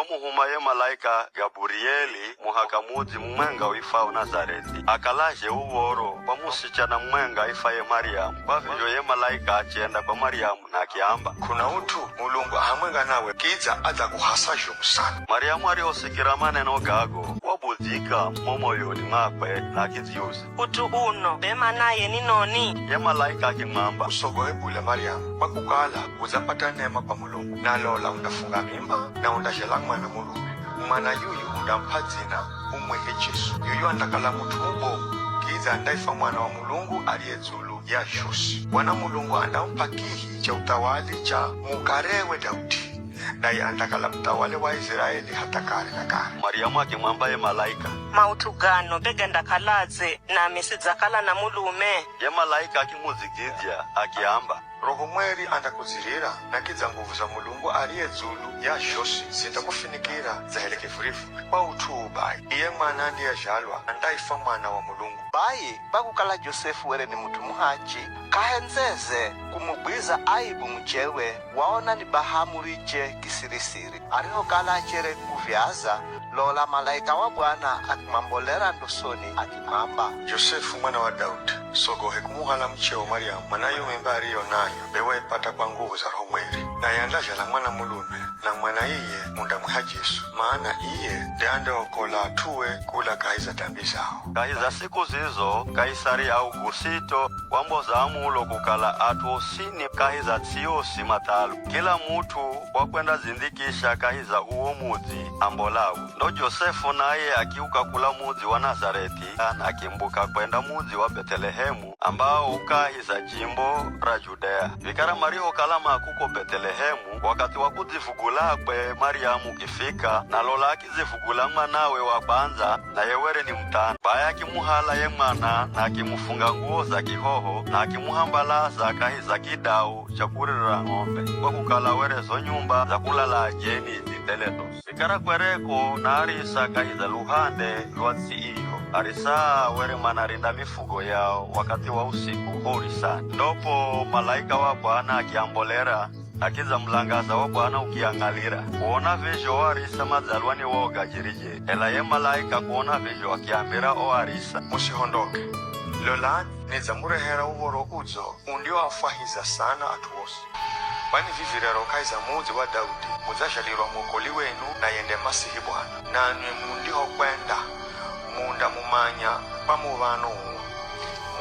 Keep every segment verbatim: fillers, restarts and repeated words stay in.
Wamuhuma ye malaika Gaburieli muhaka mudzi mumwenga uifwao Nazareth'i, akalazhe uv̱oro kwa musichana mumwenga aifwaye Maryamu. Kwa vizho ye malaika achenda kwa Maryamu na akiamba, "K'una ut'u, Mulungu a hamwenga nawe, kidza adzakuhasa zhomu sana." Maryamu arihosikira maneno gago, wabudzika mo moyoni mwakwe na akidziuza, "Ut'u uno be manaye ni noni?" Ye malaika akimwamba, "Usogohe bule Maryamu, kwa kukala udzapata nema kwa Mulungu, na lola, undafunga mimba, na undazhala mwana mulume. Mwana yuyu undamup'a dzina, umwihe Jesu. Yuyu andakala mut'u mubomu, kidza andaifwa Mwana wa Mulungu Ariye Dzulu ya Zhosi. Bwana Mulungu andamup'a kihi cha uthawali cha mukarewe Daudi, naye andakala muthawali wa Iziraeli hatha kare na kare." Maryamu akimwamba ye malaika, "Maut'u gano be gandakaladze, nami sidzakala na mulume?" Ye malaika akimudzigidzya, akiamba, "Roho Mweri andakudzirira, na kidza nguvu za Mulungu Ariye Dzulu ya Zhosi zindakufinikira dza here kivurivuri. Kwa ut'u uu bai, iye mwana andiyezhalwa andaifwa Mwana wa Mulungu." Bai kwa kukala Josefu were ni mut'u muhachi, k'ahendzeze kumugwiza aibu muchewe, waona ni baha amuriche kisirisiri. Arihokala achere kuvyaza, lola, malaika wa Bwana akimwambolera ndosoni, akimwamba, "Josefu mwana wa Daudi, sogohe kumuhala mucheo Maryamu, mana yo mimba ariyo nayo be waipata kwa nguvu za Roho Mweri, naye andazhala mwana mulume, na mwana iye mundamwiha Jesu, mana iye nde andaokola at'ue kula kahi za dambi zao." Kahi za siku zizo, Kaisari Augusito wamboza amulo kukala at'u osini kahi za ts'i yosi mathalwe, kila mut'u wakwendadzindhikisha kahi za uwo mudzi ambolawo. Ndo Josefu naye akiuka kula mudzi wa Nazareth'i, na akimbuka kwenda mudzi wa Bethlehemu, ambao u kahi za jimbo ra Judea. Vikara marihokala ma kuko Bethlehemu, wakathi wa kudzivugulakwe Maryamu ukifika, na lola, akidzivugula mwanawe wa kwandza, naye were ni muthana. Bai akimuhala ye mwana, na akimufunga nguwo za kihoho, na akimuhambalaza kahi za kidau cha kuririra ng'ombe, kwa kukala were zo nyumba za kulala ajeni zi thele dosi. Vikara kwereko na arisa kahi za luhande lwa ts'i iyo, arisa were manarinda mifugo yao wakathi wa usiku ho urisani. Ndo p'o malaika wa Bwana akiambolera, na kidza mulangaza wa Bwana ukiang'alira. Kuona vizho o arisa madzalwa ni woga jeri-jeri. Ela ye malaika kuona vizho akiambira o arisa, "Musihondoke. Lolani, nidzamurehera Uv̱oro Udzo undioafwahiza sana at'u osi. Kwani vivi rero kahi za mudzi wa Daudi mudzazhalirwa mwokoli wenu, naye nde Masihi Bwana. Nanwi mundihokwenda, mundamumanya kwa muv̱ano uwo.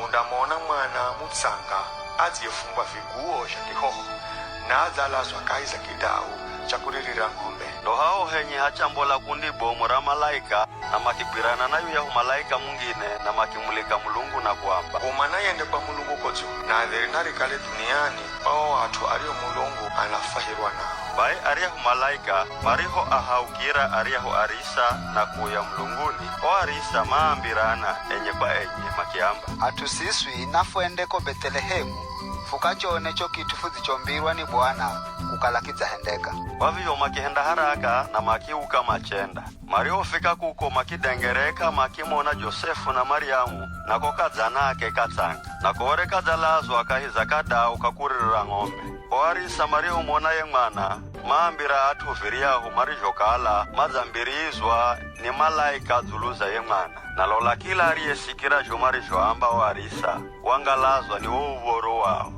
Mundamona mwana mutsanga adziyefungwa viguwo zha kihoho, na adzalazwa kahi za kidau cha kuririra ng'ombe." Ndo haho henye hachambola kundi bomu ra malaika, na makigwirana na yuyahu malaika mungine, na makimulika Mulungu na kuamba, "Nguma na yende kwa Mulungu ko dzulu, na dheri na rikale dhuniani kwa o at'u ario Mulungu anafwahirwa nao." Bai aryahu malaika marihoahaukira aryahu arisa na kuuya mulunguni, o arisa maambirana enye kwa enye, makiamba, "At'u siswi nafwende ko Bethlehemu, fukachone cho kit'u fudzichombirwa ni Bwana kukala kidzahendeka." Kwa vizho makihenda haraka na makiuka machenda. Marihofika kuko makidengereka makimona Josefu na Maryamu na ko kadzanake katsanga, na ko were kadzalazwa kahi za kadau ka kuririra ng'ombe. O arisa marihomona ye mwana, maambira at'u viryahu marizhokala madzambirizwa ni malaika dzulu za ye mwana. Na lola kila ariyesikira zho marizhoamba o arisa, wangalazwa ni wo uv̱oro wao.